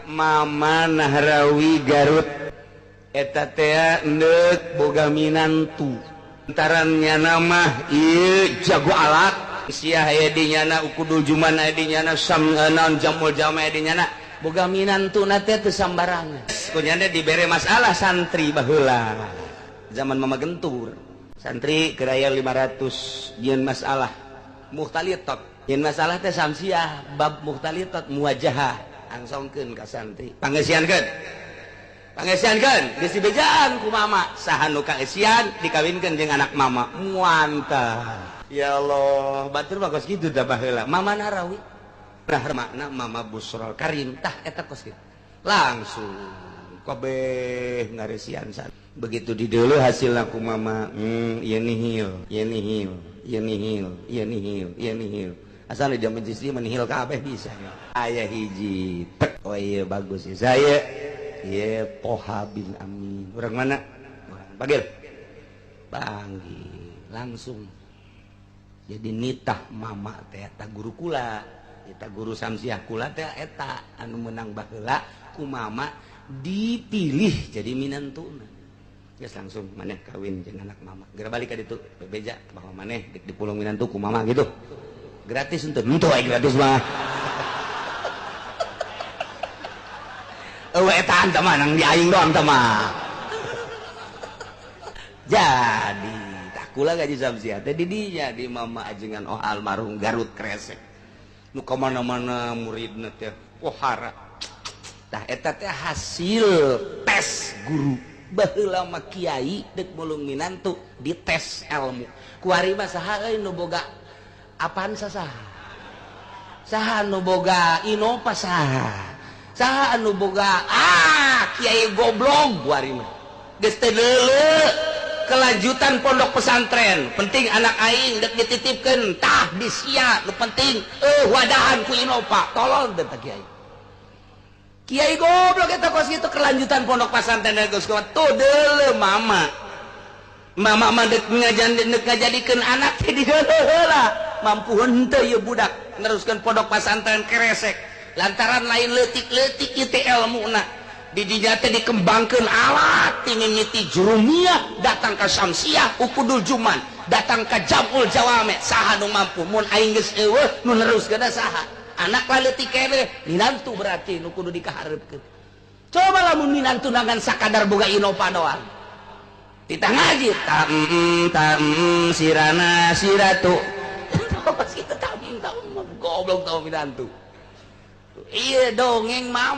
Mama Nahrawi Garut eta teh neuk boga minantu antarannya nama ieu jago alat sia aya di nyana ukudul juman aya di nyana sam naon jamul jama aya di nyana boga minantuna teh teu sambarangan. Kunyana dibere masalah santri baheula zaman Mama Gentur santri keraya 500 jieun masalah muhtalitat jieun masalah teh samsiah bab muhtalitat muwajahah angsongkeun ka santri pangeusiankeun pangeusiankeun geus dibejaan ku mama saha nu kaeusian dikawinkeun jeung anak mama muantah. Ya Allah batur mah kos kitu tah baheula Mama Narawi nah makna Mama Busrol Karim tah eta kos kitu langsung kabeh ngareusian begitu di dulu hasil aku mama ieu nihil ieu nihil ieu nihil ieu nihil ieu nihil asal di zaman istri menihil kabeh bisa aya hiji tek oh iya bagus ya saya ieu Toha bin Amin urang mana panggil panggil langsung jadi nitah mama teh eta guru kula eta guru samsiah kula teh eta anu menang baheula ku mama dipilih jadi minantuna. Geus langsung maneh kawin jeung anak mama. Geura balik ka ditu bebeja bahwa maneh dek dipulung minantu ku mama gitu. Gratis henteu? Henteu aya gratis mah. Eueuh eta teh mah nang di aing doang teh mah. Jadi tah kula gaji samsiah teh di dinya di mama ajengan oh almarhum Garut Kresek. Nu ka mana-mana muridna teh pohara. Tah eta teh hasil tes guru. Baheula mah kiai deuk mulung minantu dites ilmu. Kuari mah saha euy nu boga apaan saha? Saha nu boga Innova saha? Saha anu boga ah kiai goblok kuari mah. Geus teu deuleu kelanjutan pondok pesantren. Penting anak aing deuk dititipkeun tah di sia nu penting wadahan ku Innova. Tolol teh kiai. Kiai goblok eta kos kitu kelanjutan pondok pesantren geus tuh deuleu mama. Mama mah deuk ngajadikeun anak teh di deuleu heula. Mampu henteu ieu budak neruskeun pondok pesantren Kresek. Lantaran lain leutik-leutik ieu teh elmuna. Di dinya teh dikembangkeun alat ti mimiti jurumiyah datang ka Syamsiah Ukudul Juman, datang ka Jamul Jawame. Saha nu mampu mun aing geus eueuh nu neruskeun saha? Anak lah leutik keneh minantu berarti nu kudu dikahareupkeun. Coba lamun minantu nangan sakadar boga Innova doang. Titah ngaji tam tam sirana siratu. Kitu tam tam goblok tau minantu. Iya dongeng mama.